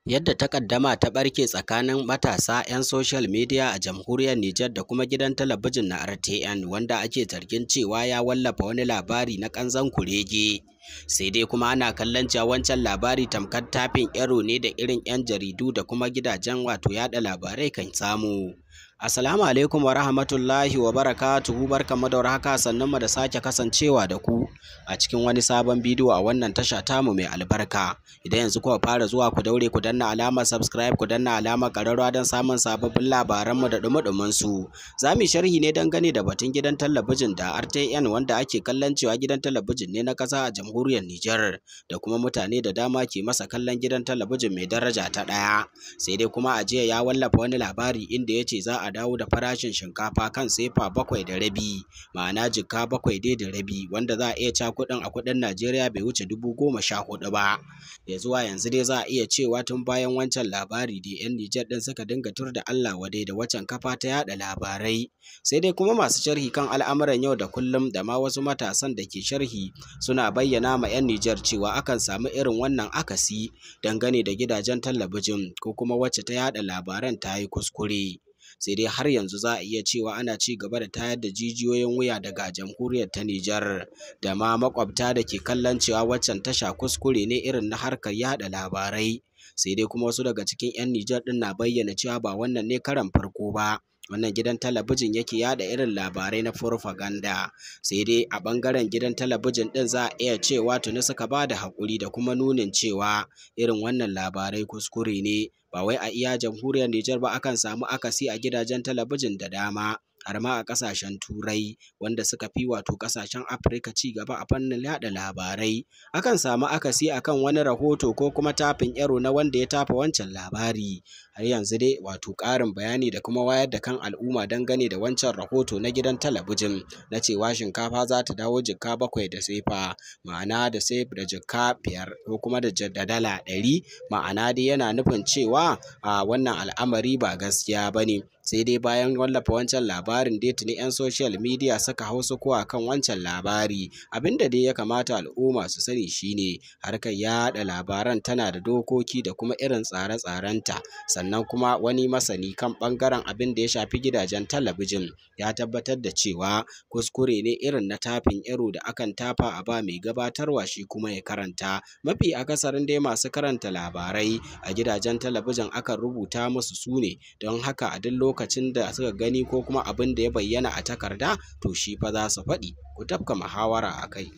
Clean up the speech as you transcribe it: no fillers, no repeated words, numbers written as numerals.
Yadda takaddama ta ɓarke tsakanin matasa 'yan social media a jamhuriyar Nijar da kuma gidan talabijin na RTN, wanda ake zargin cewa ya wallafa wani labari na ƙanzon kurege. Sai dai kuma ana kallon cewa wancan labari tamkar tafin ero ne da irin 'yan jaridu da kuma gidajen wato yaɗa labarai kan samu. Assalamu alaikum wa rahmatullahi wa barakatuhu, barkanmu da warhaka, sannan mu da sake kasancewa da ku a cikin wani sabon bidiyo a wannan tasha tamu mai albarka. Idan yanzu kuka fara zuwa, ku daure ku danna alamar subscribe, ku danna alamar ƙararrawa don samun sababbin labaranmu da dumi su. Za mu yi sharhi ne dangane da batun gidan talabijin da RTN, wanda ake kallon cewa gidan talabijin ne na ƙasa a jamhuriyar Nijar, da kuma mutane da dama ke masa kallon gidan talabijin mai daraja ta ɗaya. Sai dai kuma a jiya ya wallafa wani labari inda ya ce za a dawo da farashin shinkafa kan sefa 7.5, ma'ana jikka bakwai dai da rabi, wanda za a iya ca kuɗin a kuɗin Najeriya bai wuce 14,000 ba. Ya zuwa yanzu dai za a iya cewa tun bayan wancan labari da 'yan Nijar ɗin suka dinga tur da Allah wadai da waccan kafa ta yaɗa labarai. Sai dai kuma masu sharhi kan al'amuran yau da kullum da ma wasu matasan da ke sharhi suna bayyana ma 'yan Nijar cewa akan samu irin wannan akasi dangane da gidajen talabijin ko kuma wacce ta yaɗa labaran ta yi kuskure. Sai dai har yanzu za a iya cewa ana ci gaba da tayar da jijiyoyin wuya daga jamhuriyar ta Nijar da ma makwabta da ke kallon cewa waccan tasha kuskure ne irin na harkar yaɗa labarai. Sai dai kuma wasu daga cikin 'yan Nijar ɗin na bayyana cewa ba wannan ne karon farko ba wannan gidan talabijin yake yada irin labarai na farfaganda. Sai dai a ɓangaren gidan talabijin ɗin za a iya cewa tuni suka ba da haƙuri da kuma nunin cewa irin wannan labarai kuskure ne, ba wai a iya jamhuriyar Nijar ba, akan samu akasi a gidajen talabijin da dama, har ma a ƙasashen Turai wanda suka fi wato ƙasashen Afirka ci gaba a fannin yaɗa labarai. Akan samu akasi akan wani rahoto ko kuma tafin ero na wanda ya tafa wancan labari. Har yanzu dai wato ƙarin bayani da kuma wayar da kan al'umma dangane da wancan rahoto na gidan talabijin na cewa shinkafa za ta dawo jikka bakwai da sefa, ma'ana da sef da jikka 5 ko kuma da dala 100, ma'ana dai yana nufin cewa a wannan al'amari ba gaskiya ba ne. Sai dai bayan wallafa wancan labarin dai tuni 'yan social media suka hau sukuwa kan wancan labari. Abinda dai ya kamata al'umma su sani shine harkar yaɗa labaran tana da dokoki da kuma irin tsare-tsarenta. Sannan kuma wani masani kan ɓangaren abin da ya shafi gidajen talabijin ya tabbatar da cewa kuskure ne irin na tafin ero da akan tafa a ba mai gabatarwa shi kuma ya karanta. Mafi akasarin dai masu karanta labarai a gidajen talabijin akan rubuta musu su ne, don haka a duk lokacin da suka gani ko kuma abin da ya bayyana a takarda, to shi fa za su faɗi. Ku tafka muhawara a kai.